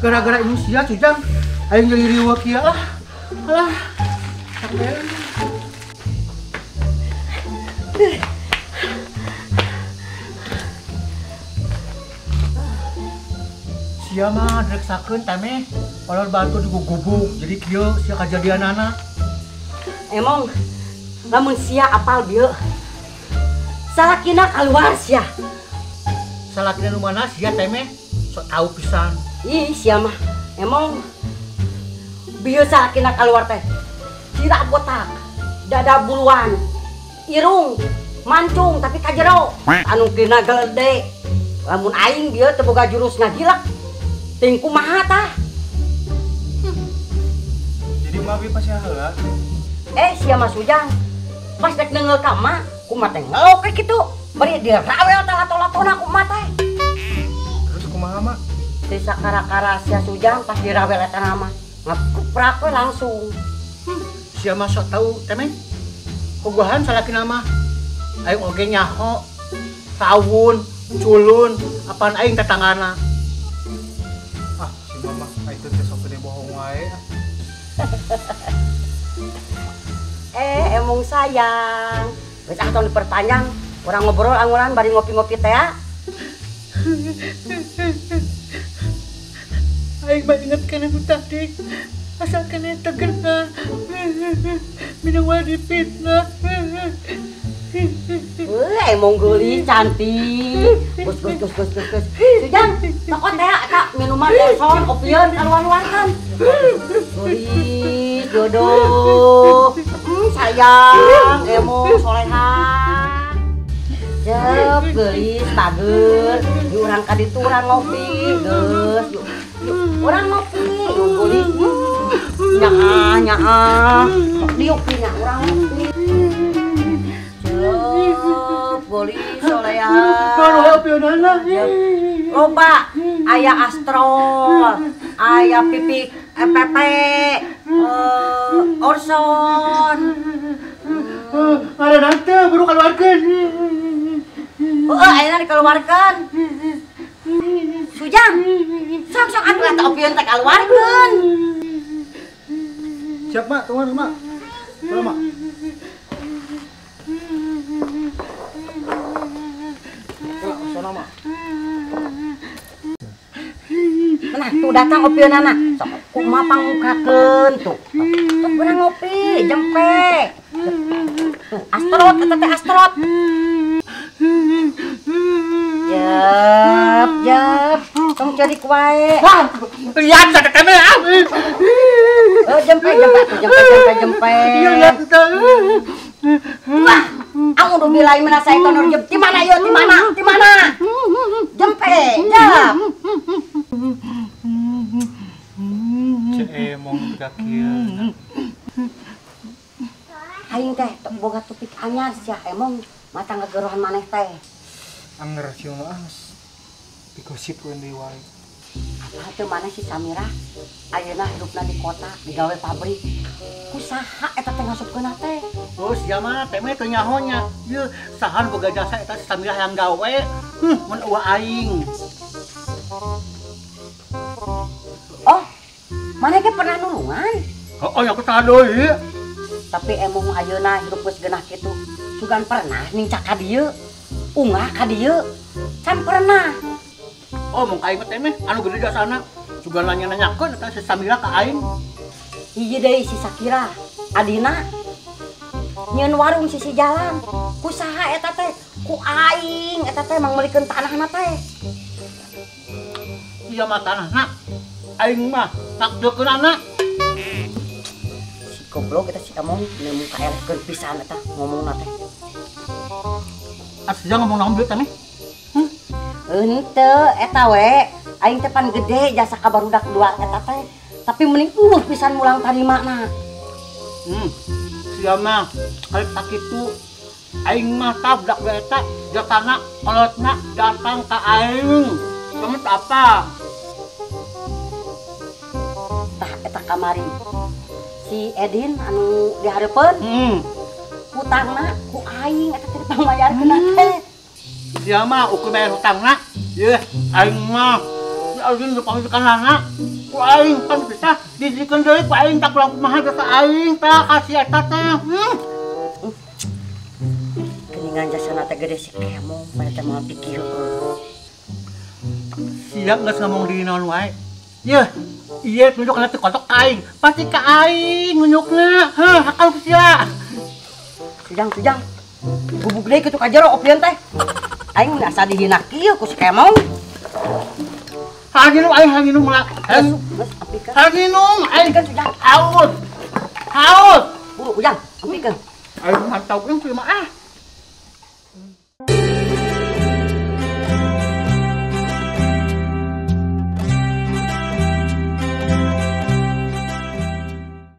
Gara-gara ini sia Sujang aing jadi riweuh kieu ah. Alah. Capek. Sia mah dreksakeun teh kolor batu digugubuk jadi kieu sia kajadianana. Emong lamun sia apal bieu salakina kaluar sia. Salakina nu mana sia teh meh sok tau pisan. Ih sia mah emong bieu salakina kaluar teh sirah botak, dada buluan, irung mancung tapi kajero anu kena gede. Lamun aing bieu teu boga jurus ngagilak ting kumaha tah. Jadi mah bieu pasti heula. Sia mah Sujang pas rek neunggeul ka emak kumaha teh ngelok we kitu bari dirawel tah lato-latona kumaha teh. Terus kumaha mak? Teu sakara-kara sia Sujang pas dirawel eta mah ngakuprak we langsung. Sia mah sok tau teh meh. Puguhan salakina mah aing oge nyaho sawun culun apaan aing tetanggana. Ah si mama itu teh sok gede bohong wae. Emong sayang. Geus ah tong diperpanjang, urang ngobrol anguran bari ngopi-ngopi teh ya. Aing mah inget kana nu tadi. Asal kana tegenah. Minang wae dipitnah. Emong geulis cantik. Gus gus gus gus gus. Sujang, tokot teh eta minuman kosong opieun kaluar-luarkan. Geulis jodoh. Sayang, emong soleha. Cep, geulis bager. Di urang ka ditu urang ngopi, geus. Yuk, urang ngopi, yuk geulis. Nyaah, nyaah. Sok diuk nya urang ngopi. Cep, geulis soleha. Loba, aya Astrol, aya Pipik MPP, Orson. Ada nanti baru keluarkan. Heeh, ayeuna dikeluarkan. Sujang, sok sok atuh eta opieun teh kaluarkeun. Siap mak, tunggu mak. Tunggu mak. Sono mak. Nah, tuh datang opieunana. Sok kumaha pangmukakeun tuh. Sok urang ngopi, jempe. Tuh, Astrot eta teh Astrot. Jep, jep. Tong ceurik wae. Wah, lihat teh teh ah. Jempe, jempe tuh, jempe, jempe, jempe. Iya, lihat teh. Wah, aku udah bilai mana saya tonor jem. Di mana yo? Di mana? Di mana? Jempe, jep. Cek emong kieu. Aing teh boga topik anyar sia emong mata ngagerohan maneh teh. Anger sia mah geus digosip we deui wae. Apa teu maneh si Samira ayeuna hidupna di kota digawe pabrik. Ku saha eta teh ngasupkeun teh? Oh sia mah teh meh teu nyaho nya. Ieu saha nu boga jasa eta si Samira yang gawe. Mun eueuh aing. Oh, maneh ge pernah nulungan? Heeh, aku tah deui. Tapi emong ayeuna hirup geus geunah kitu. Sugan pernah nincak ka dieu, ungah ka dieu. Can pernah. Oh, mung ka aing teh meh anu gede jasana. Sugan nanya-nanyakeun eta si Samira ka aing. Hiji deui si Sakira, adina nyieun warung sisi jalan. Ku saha eta teh? Ku aing eta teh mangmeulikeun tanahna teh. Ieu mah tanahna. Aing mah takdekeunana. Si goblok eta si emong nemu ka elehkeun pisan eta ngomongna teh. Asli ngomong naon deui teh meh? Henteu eta we. Aing teh pan gede jasa ka barudak dua eta teh. Tapi mending pisan mulang tarimana. Sia mah kali sakitu aing mah tah budak eta jasana kolotna datang ka aing. Kamu apa? Tah eta kamari. Si Edin anu dihareupeun. Hutangna ku aing eta teh dipangmayarkeun teh. Sia mah ukur bayar hutangna. Yeuh, aing mah aing nu pangmikanana. Ku aing pan bisa dijikeun deui ku aing tak kurang kumaha jasa aing tah kasih eta teh. Geningan jasana teh gede si Kemong pada teh moal pikir. Sia geus ngomong di naon wae. Yeuh, ieu nunjuk kana teh kotok ka aing. Pasti ka aing nunjukna. Heuh, hakal ku sia. Sujang, sujang. Gubuk deui kitu ka jero opian teh. Aing mun asa dihina kieu ku si Kemong. Hayang nginum aing, hayang nginum lah. Geus, ampikeun. Hayang nginum aing. Ampikeun sujang. Haus. Haus. Buru ujang, ampikeun. Aing mantau jeung mah ah.